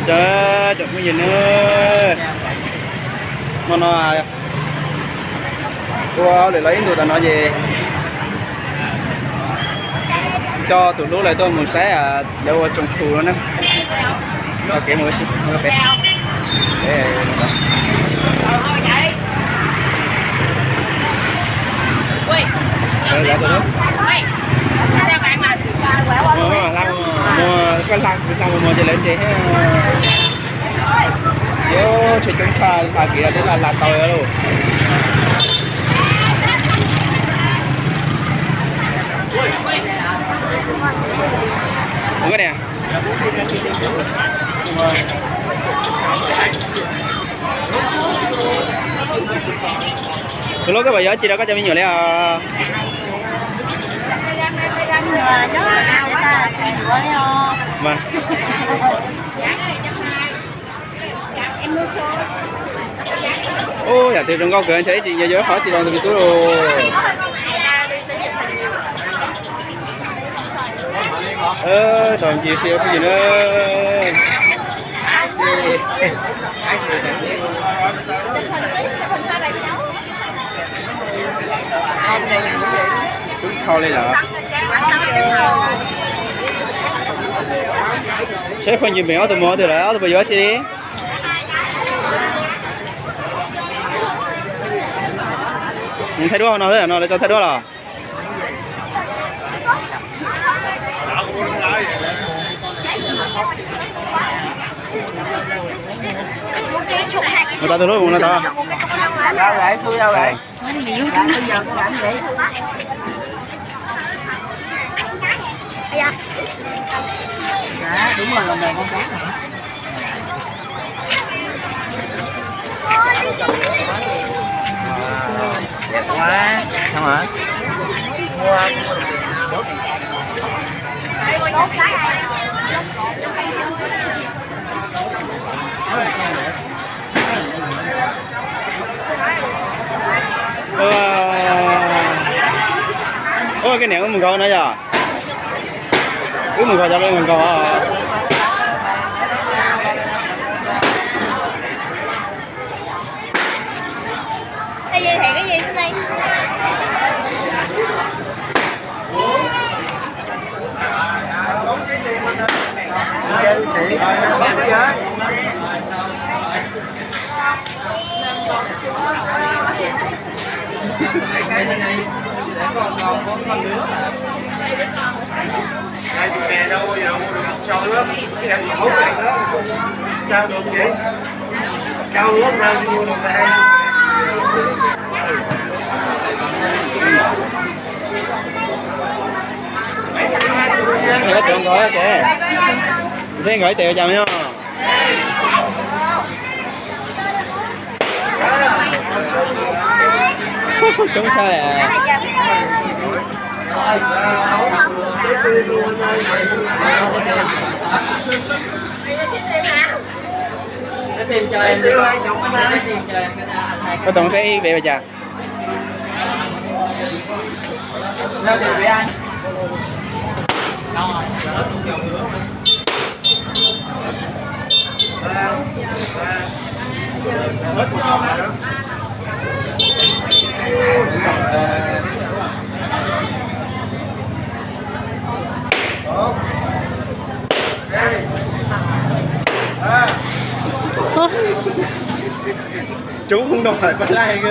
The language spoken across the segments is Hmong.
Cov phooj ywg na, hmo no ua lwm los ib ntus tas no ces coj tus hlub lawv tuaj mus saib lawv ua tsoos tshu no na. Kev mus pem. Mus, koj hla kuv hla mus mus ces lawv ces thiab. Yuav tshe coob tshaj hla kev twb hla hla tau lauj. Ua koj niam. Tus hlub, koj puas yuav tsis rau koj cov me nyuam li os? Ub, yam twg zoo nkauj kawg, ntshai ib tsis nyias yuav qhov tsis los tus me tub los. Tau ncig si phooj ywg na. Tub thau li lawm. Saib phooj ywg pem ob tug mus twg lawm, ob tug puas yuav tsis li. Thaij duab hauv no xwb, no lawv tso thaij duab los. Mus tau tus hlub mus no tau. Ua, koj niam wb mus nkaus no yog? Wb mus nkaus, cov peb mus nkaus. Ntshe nkawd ib tes ua cas me nyuam. Coob tshaj. Koj toov saib ib pem ua cas. Coob no pab laij.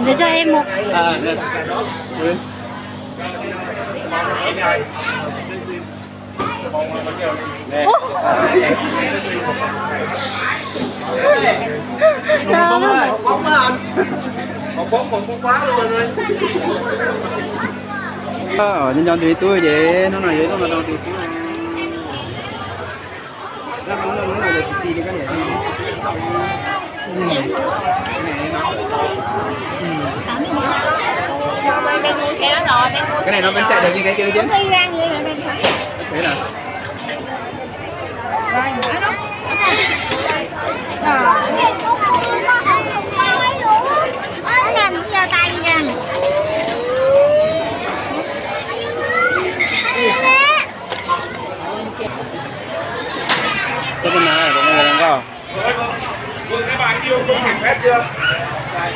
Ntawd coj ib mus. Nco nco tus tub ces hnub no yuav ib lub no rau tus tub. Cái này nó vẫn chạy được như cái kia chứ? Thế nào?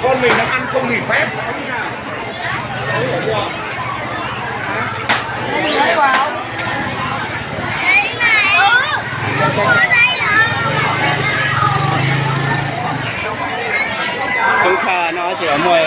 Con mình nó ăn không nghỉ phép. Coob tshaj no tsis los muaj.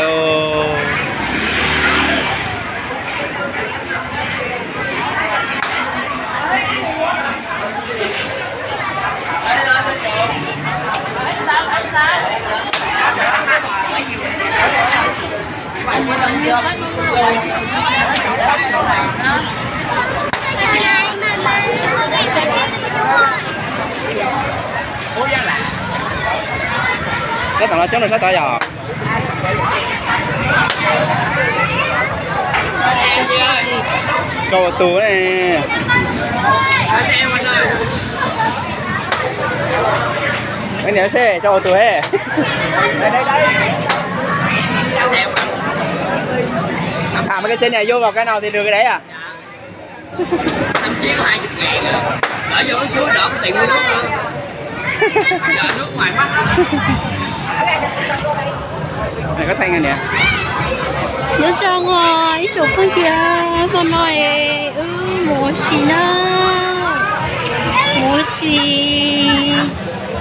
Sab tom no coob rau sab tod yom? Rau tus ne. Niam seb, rau tus e. Tham mas koj txhia niam yuav kom koj noj tis lwg koj deb a. Nyob zoo os ib tsoom phooj ywg, hmo no es wb mus ua si na, mus ua si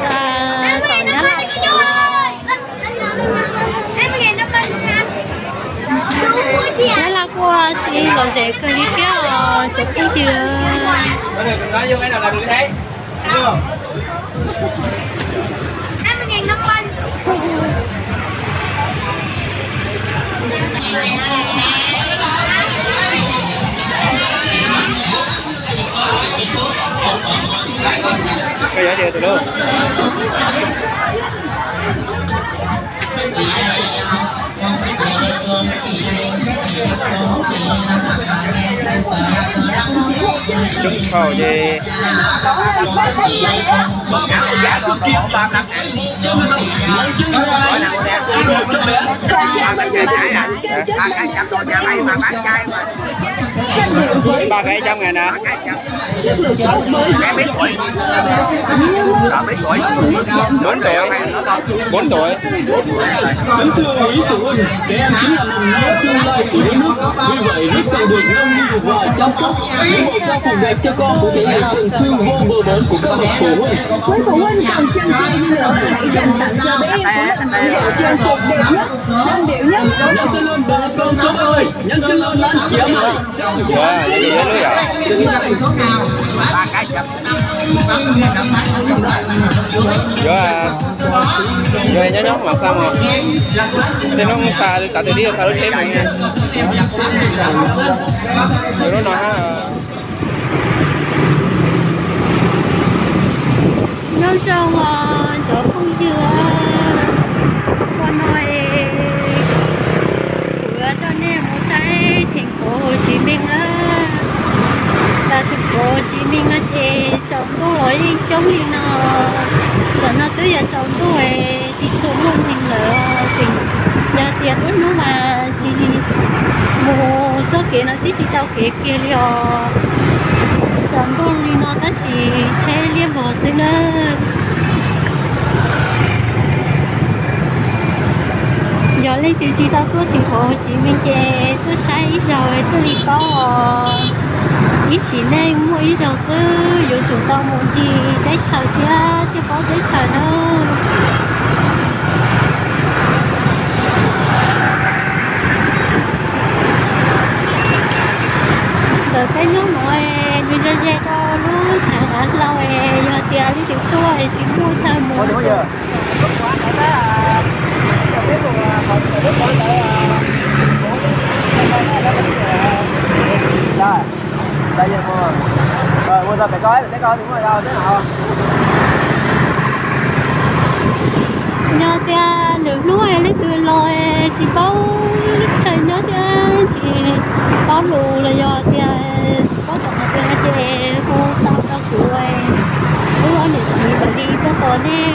tom Nyab Laj Kuas. Nyab Laj Kuas si lom zem kawg li thiab os cov phooj ywg. Koj yuav tias tus lub coob thaum ces Ba cái trăm ngàn hả? Bốn tuổi. Bốn tuổi. Kính thưa Ủy Phủ Huynh, trẻ em chính là mầm non tương lai của đất nước. Vì vậy, rất cần được nâng niu và chăm sóc. Với mong các phù hợp cho con của thể hiện tình thương vô bờ bến của các bậc phụ huynh. Quý phụ huynh cần chăm sóc như nào hãy dành tặng cho bé em của mình những bộ trang phục đẹp nhất, xanh điệu nhất. Nhắn tin lên ba con cốc ơi, nhắn tin lên lan chia mà. Yuav, yuav, yuav, yuav nyob nyob mas xa mas. Tej hnub xa tsav twg tib xa lub tsheb mus. Yuav lub no hab. Nyob zoo os cov phooj ywg, hmo no es kuv yuav coj nej mus saib thành phố Hồ Chí Minh na. Tam thành phố Hồ Chí Minh no ces tsaus ntuj los yeej coob li no. Tam no twb yuav tsaus ntuj es tsis tshua muaj neeg lawm os. Yog tias lub hnub mas tsis mus txoj kev no twb tsis tau kev kiag li os. Tsaus ntuj li no tab sis tsheb liab vog xwb na. Yog leej twg tsis tau tuaj thành phố Hồ Chí Minh ces tuaj saib ib zaug thiaj li paub os. Ib sim neej muaj ib zaug xwb, yuav tsum tau mus ncig teb chaws thiab thiaj paub teb chaws na. Ntawm peb hnub no nws ze ze rau lub tshav dav hlau es yog tias leej twg tuaj es tsis muaj chaw mus. Yog tias lwm hnub leej twg los tsis paub chaw nyob thiab tsis paub lus los yog tias tsis paub tom qab tias no ces hu tau rau kuv, wb ob niam txiv mam li tuaj tos nej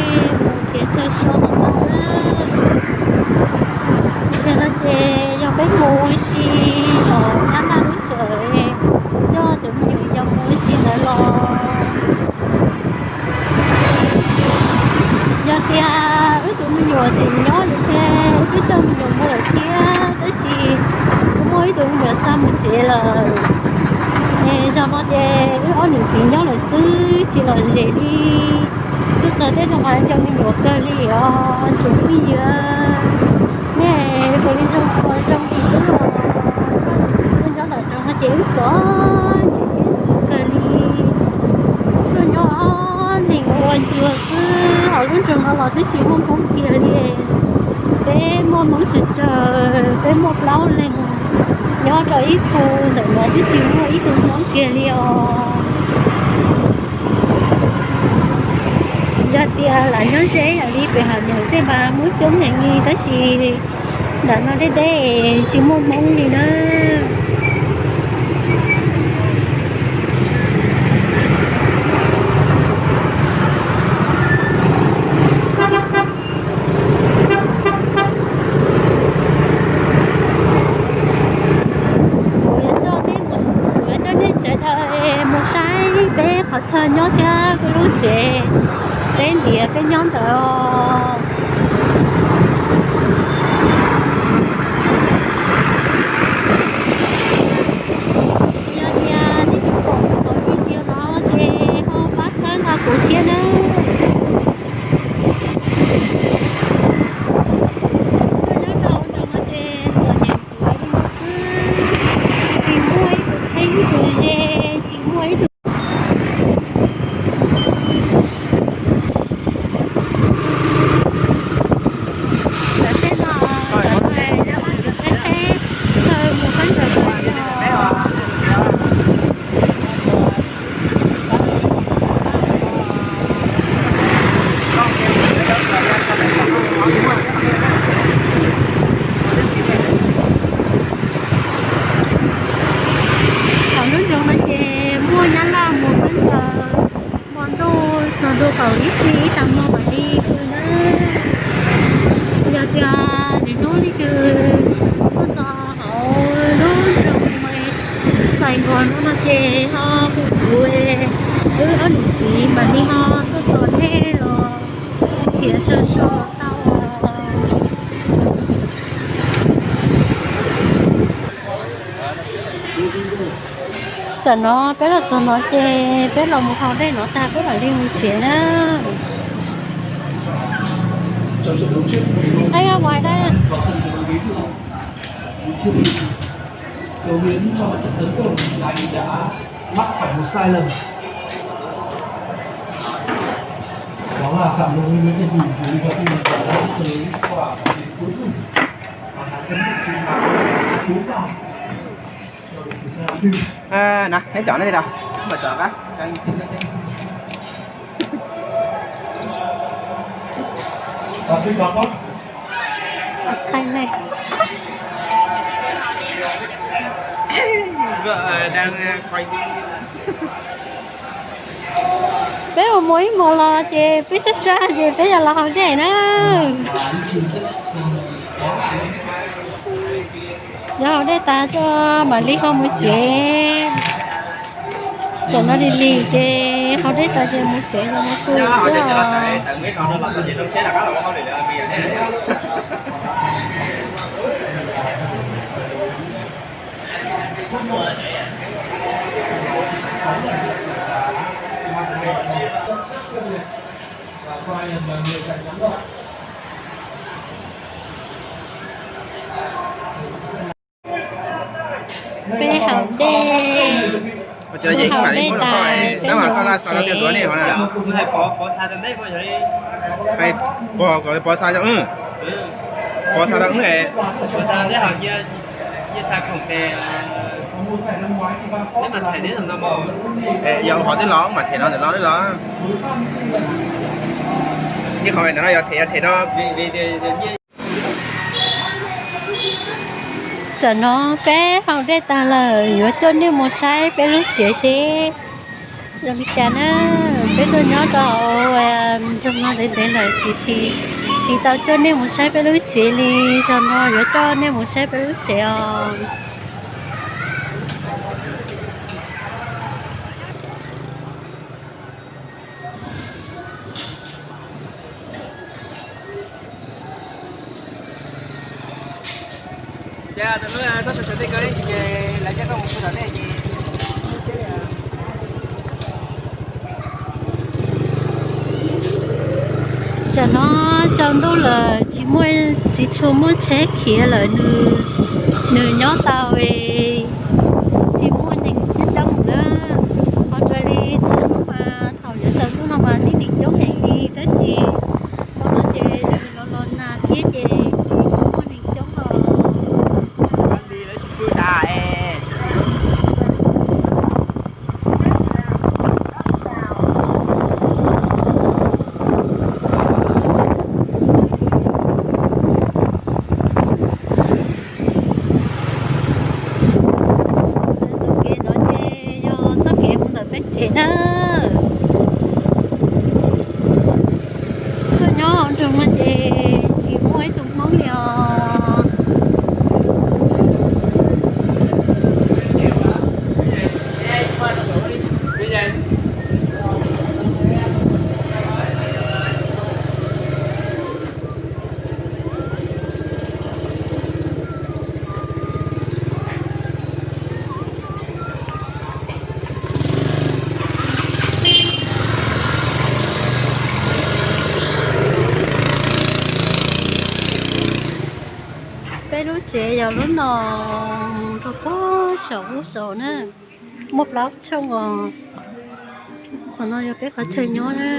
mus kev chaw so no tau na. Yog no ces yog peb mus ua si tom Nyab Laj lub tsev, coj cov me nyuam yaus mus ua si ntawd los yog tias wb tus me Uas tseem nyob lawm thiab, twb coj me nyuam mus lawm thiab, tab sis kuv muaj ib tug me nyuam xa mus tsev lawm. Es zaum no ces wb ob niam txiv nyob lawm xwb, tsis lom zem li. Twb txog teb no mas nco me nyuam kawg li os tsoom phooj ywg. Nej puas li zoo, puas zoo li wb los, koj niam txiv tuaj nyob nram nroog no ces wb txom nyem thiab kawg li. Tuaj nyob ob neeg ua ntsuag xwb, hauv lub nroog no los twb tsis muaj Hmoob kiag li. Peb muaj Hmoob tsawg tsawg, peb muaj plaub leeg, nyob rau ib khu ntawm no twb tsis muaj ib tug Hmoob kiag li os. Yog tias lam nyob ze yam li pem Ham Yam tej mas Hmoob coob heev li, tab sis ntawm no deb deb tsis muaj Hmoob li na. Kuv yuav coj nej mus, kuv yuav coj nej sawv daws mus saib peb qhov chaw nyob thiab peb lub tsev, peb ntiav peb nyob ntawd os. Yog tias nej tus pom kuv video no ces ho pab subscribe nrog kuv thiab nawb. Tuaj nyob rau nram no ces txom nyem ntsuav li no xwb, tsis muaj ib tug txheeb ib tug ze, tsis muaj ib tug. Ntawm tej no, ntawm tej teb, teb chaws mus kab ntawd no. Hauv lub nroog no ces muaj Nyab Laj mus kab ntawd, hmo ntuj txog ntu kaum ib tag hmo mam li pw na. Yog tias nim hnub leej twg tuaj txog hauv lub nroog Xais Nkuas no ces ho hu kuv, wb ob niam txiv mam li ho tuaj tos nej los nrhiav tso so tau. Tsam no peb los txog no ces peb los mus haus dej no tag peb mam li mus tsev na. Ai, ngoài đây. Cầu nguyện cho mặt trận tấn công tại đã mắc phải một sai lầm. Đó là Phạm Hùng Nguyễn Văn Hùng của Lý Văn Hùng đã có tới quả bóng cuối cùng. Và đã cấm được chiến thắng bốn ba. Cho đội chủ sân An Tư. Nè, thấy chọn nó đi đâu? Mà chọn đó, cho anh xin nó chứ. Học sinh vào cốc. Học sinh này. Vợ đang, ờ, quay. Peb mus ib hmos los ces peb sab sab ces peb yog los haus dej na. Yog haus dej tas coj mam li ho mus tsev. Tsam no lig lig ces haus dej tas ces mus tsev los mus pw xwb os. Peb haus dej, haus dej tas peb mus tsev. Pov xa rau wb, pov xa rau wb. Yog qhov twb los mas them no ntawm no los. Ib qhov ntawm no yog them, yog them no. Tsam no peb haus dej tag lawm, yuav coj nej mus saib peb lub tsev seb zoo li cas na. Peb tuaj nyob rau hauv nroog no ntev ntev lawm tiam sis tsis tau coj nej mus saib peb lub tsev li. Zaum no yuav coj nej mus saib peb lub tsev os. Ces tus hlub txhob sawv sawv tej ko ces lawv coj koj mus pw tom tej ces. Tam no tsaus ntuj lawm, tsis muaj, tsis tshua muaj tsheb khiav lawm, nws, nws nyob tau, tsis muaj neeg coob coob na. Ho raws li txhua hnub mas thaum yuav tsaus ntuj no mas tib neeg coob heev li, tab sis hnub no ces nws los los nag thiab ces tsis tshua muaj neeg coob os. Tus kev no ces yog txoj kev mus ntawm peb tsev na. Tuaj nyob hauv nroog no ces tsis muaj ib tug Hmoob li os. Peb lub tsev yog lub no, mus rau puag saum ub saud na, muaj plaub tshooj os. Qhov no yog peb qhov chaw nyob na.